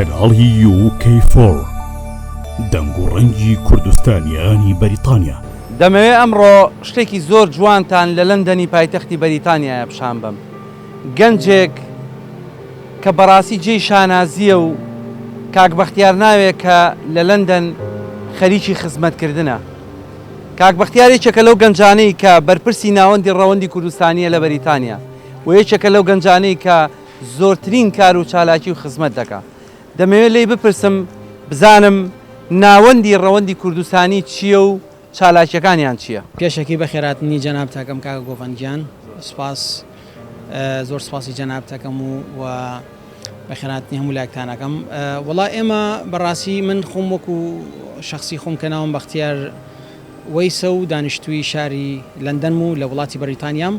کەناڵی یو کەی فۆر، دەنگ و ڕەنگی کوردستانیانی بەریتانیا. دەمەوێ ئەمڕۆ شتێکی زۆر جوانتان لە لەندەنی پایتەختی بەریتانیایە پیشان بەم. گەنجێک کە بەڕاستی جێی شانازییە و کاک بەختیار ناوێک کە لە لەندەن خەریکی خزمەتکردنە. کاک بەختیار یەکێکە لەو گەنجانەی کە بەرپرسی ناوەندی ڕەوەندی کوردستانییە لە بەریتانیا و یەکێکە لەو گەنجانەی کە زۆرترین کار و چالاکی و خزمەت دەکا. دەمەوێت لێی بپرسم بزانم ناوەندی ڕەوەندی کوردستانی چییە و چالاکییەکانیان چییە؟ پێشەکی بەخێرهاتنی جەنابت ئەکەم کاکە گۆڤەند گیان سوپاس زۆر سوپاسی جەنابت ئەکەم و و بەخێرهاتنی هەموو لایەکتان ئەکەم وەڵا ئێمە بەڕاستی من خۆم وەکو شەخسی خۆم کە ناوم بەختیار وەیسە و دانیشتووی شاری لەندەنم و لە وڵاتی بەریتانیام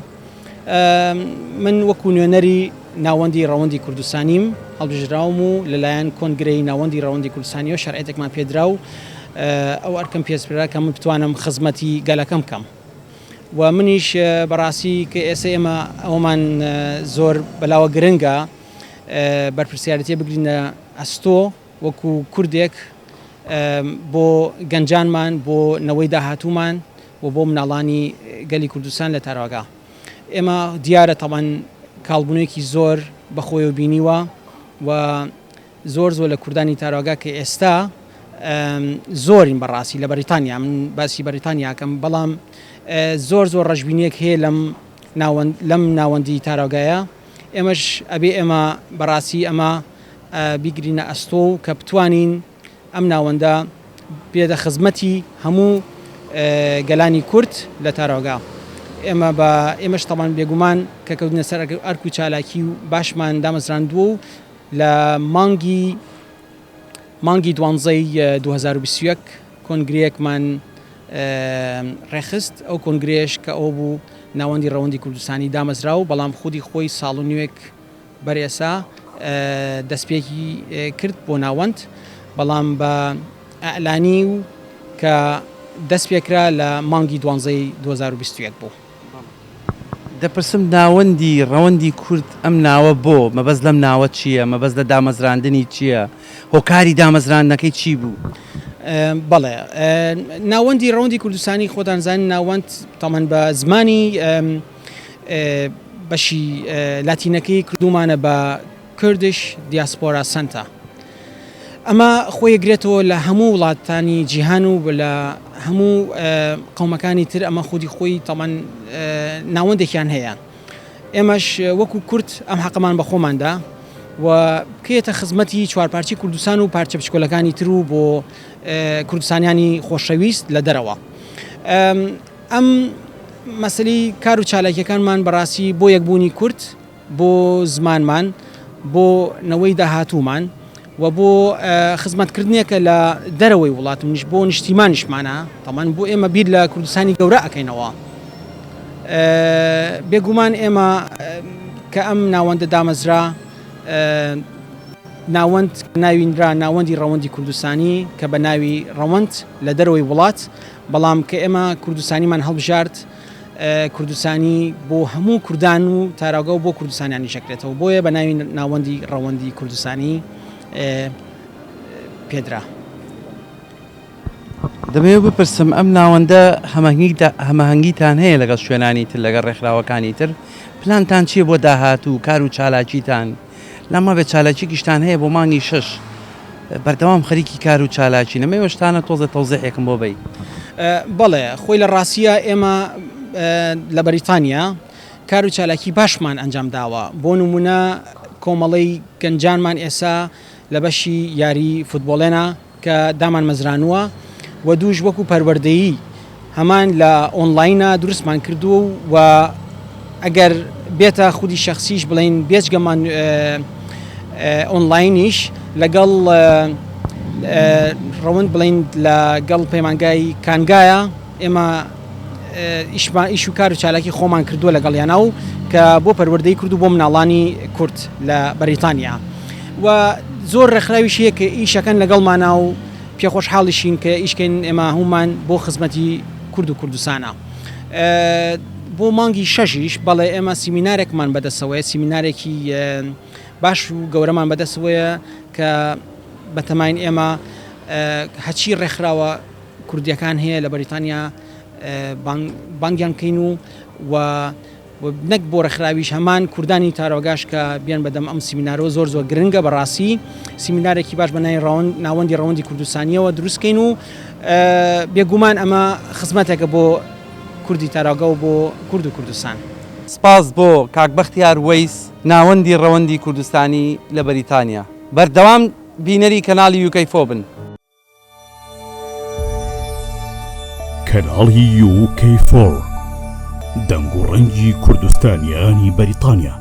من وەکو نوێنەری ناوەندی ڕەوەندی کوردستانیم هەڵبژێردراوم و لەلایەن کۆنگرەی ناوەندی ڕەوەندی کوردستانیەوە شەرعیەتێکمان پێدرا و ئەو ئەرکەم پێسپێرا کە من بتوانم خزمەتی گەلەکەم بکەم و منیش بەڕاستی کە ئێستا ئێمە ئەومان زۆر بەلاوە گرنگە بەرپرسیارەتیە بگرینە ئەستۆ وەکو کوردێک بۆ گەنجانمان بۆ نەوەی داهاتوومان و بۆ مناڵانی گەلی کوردستان لە تاراوگە. ئێمە دیارە تەبعەن کاڵبوونێکی زۆر بە خۆیەوە بینیوە و زۆر زۆر لە کوردانی تاراوگە کە ئێستا زۆرین بەڕاستی لە بەریتانیا من باسی بەریتانیاکەم بەڵام زۆر زۆر ڕەشبینیەک هەیە لەم ناوەند لەم ناوەندی تاراوگایە ئێمەش ئەبێ ئێمە بەڕاستی ئەمە بیگرینە ئەستۆ و کە بتوانین ئەم ناوەندە بێتە خزمەتی هەموو گەلانی کورد لە تاراوگا. ئێمە بە ئێمەش تەبعەن بێگومان کە کەوتینە سەر ئەرک و چالاکی و باشمان دامەزراندووە و لە مانگی مانگی دوانزەی 2021 کۆنگرەیەکمان ڕێکخست ئەو کۆنگرەیەش کە ئەوە بوو ناوەندی ڕەوەندی کوردستانی دامەزرا و بەڵام خودی خۆی ساڵ و نیوێک بەر ئێسا دەستپێکی کرد بۆ ناوەند، بەڵام بە ئیعلانی و کە دەست پێکرا لە مانگی دوانزەی 2021 بوو. دەپرسم ناوەندی ڕەوەندی کورد ئەم ناوە بۆ؟ مەبەست لەم ناوە چییە؟ مەبەست لە دامەزراندنی چییە؟ هۆکاری دامەزراندنەکەی چی بوو؟ بەڵێ ناوەندی ڕەوەندی کوردستانی خۆتان زانین ناوەند تەمەن بە زمانی بەشی لاتینەکەی کردومانە بە Kurdish Diaspora Center ئەمە خۆی گرێتەوە لە هەموو وڵاتانی جیهان و لە هەموو قەومەکانی تر ئەمە خودی خۆی تەمان ناوەندێکیان هەیە ئێمەش وەکو کورد ئەم حەقەمان بە خۆماندا و بکەیتە خزمەتی چوارپارچی کوردستان و پارچە بچکۆلەکانی تر و بۆ کوردستانیانی خۆشەویست لە دەرەوە. ئەم مەسەلەی کار و چالاکیەکانمان بەڕاستی بۆ یەکبوونی کورد، بۆ زمانمان، بۆ نەوەی داهاتوومان و بۆ خزمەتکردنێکە لە دەرەوەی وڵات و بۆ نیشتیمانیشمانە، تەمان بۆ ئێمە بیر لە کوردستانی گەورە ئەکەینەوە. بێگومان ئێمە کە ئەم ناوەندە دامەزرا، ناوەند ناوی نرا ناوەندی ڕەوەندی کوردستانی کە بە ناوی ڕەوەند لە دەرەوەی وڵات، بەڵام کە ئێمە کوردستانیمان هەڵبژارد، کوردستانی بۆ هەموو کوردان و تاراوگە و بۆ کوردستانیانیش ئەکرێتەوە، بۆیە بە ناوی ناوەندی ڕەوەندی کوردستانی پێدرا. دەمەوێت بپرسم ئەم ناوەندە هەماهەنگیتان هەیە لەگەڵ شوێنانی تر، لەگەڵ ڕێکخراوەکانی تر، پلانتان چییە بۆ داهاتوو، کار و چالاکیتان؟ لام وابێت چالاکیەکیشتان هەیە بۆ مانگی شەش بەردەوام خەریکی کار و چالاکین ئەمەی شتانە تۆزێ تەوزیحێکم بۆ بەی. بەڵێ خۆی لە ڕاستیا ئێمە لە بەریتانیا کار و چالاکی باشمان ئەنجام داوە بۆ نمونە کۆمەڵەی گەنجانمان ئێسا لە بەشی یاری فوتبۆڵێنا کە دامانمەزرانووە و دووش وەکو پەروەردەیی هەمان لە ئۆنڵاینە دروستمان کردووە و ئەگەر بێتە خودی شەخسیش بڵین بێجگەمان ئۆنڵاینیش لەگەڵ ڕەوەند بڵین لەگەڵ پەیمانگای کانگایە ئێمە ئیشمان ئیش و کار و چالاکی خۆمان کردووە لەگەڵیانا و کە بۆ پەروەردەی کورد و بۆ مناڵانی کورد لە بەریتانیا و زۆر ڕێکخراویش هەیە کە ئیشەکەن لەگەڵمانا و پێخۆشحاڵیشین کە ئیشکەین ئێمە هەموومان بۆ خزمەتی کورد و کوردستانە. بۆ مانگی شەشیش بەڵێ ئێمە سیمینارێکمان بەدەستەوەیە سیمینارێکی باش و گەورەمان بەدەستەوەیە کە. بەتەماین ئێمە هەچی ڕێکخراوە کوردیەکان هەیە لە بەریتانیا بانگیان بکەین و و نەک بۆ ڕێکخراویش هەمان کوردانی تارۆگاش کە بیان بەدەم ئەم سیمینارەوە زۆر زۆر گرنگە بەڕاستی سیمینارێکی باش بە ناوی ڕەوەند ناوەندی ڕەوەندی کوردستانیەوە دروستکەین و بێگومان ئەمە خزمەتێکە بۆ کوردی تاراوگە و بۆ کورد و کوردستان. سپاس بۆ کاک بەختیار وەیس ناوەندی ڕەوەندی کوردستانی لە بەریتانیا. بەردەوام بینەری کەناڵی یوکەی فۆ بن. کەناڵی یوکەی فۆر، دەنگ و ڕەنگی کوردستانیانی بەریتانیا.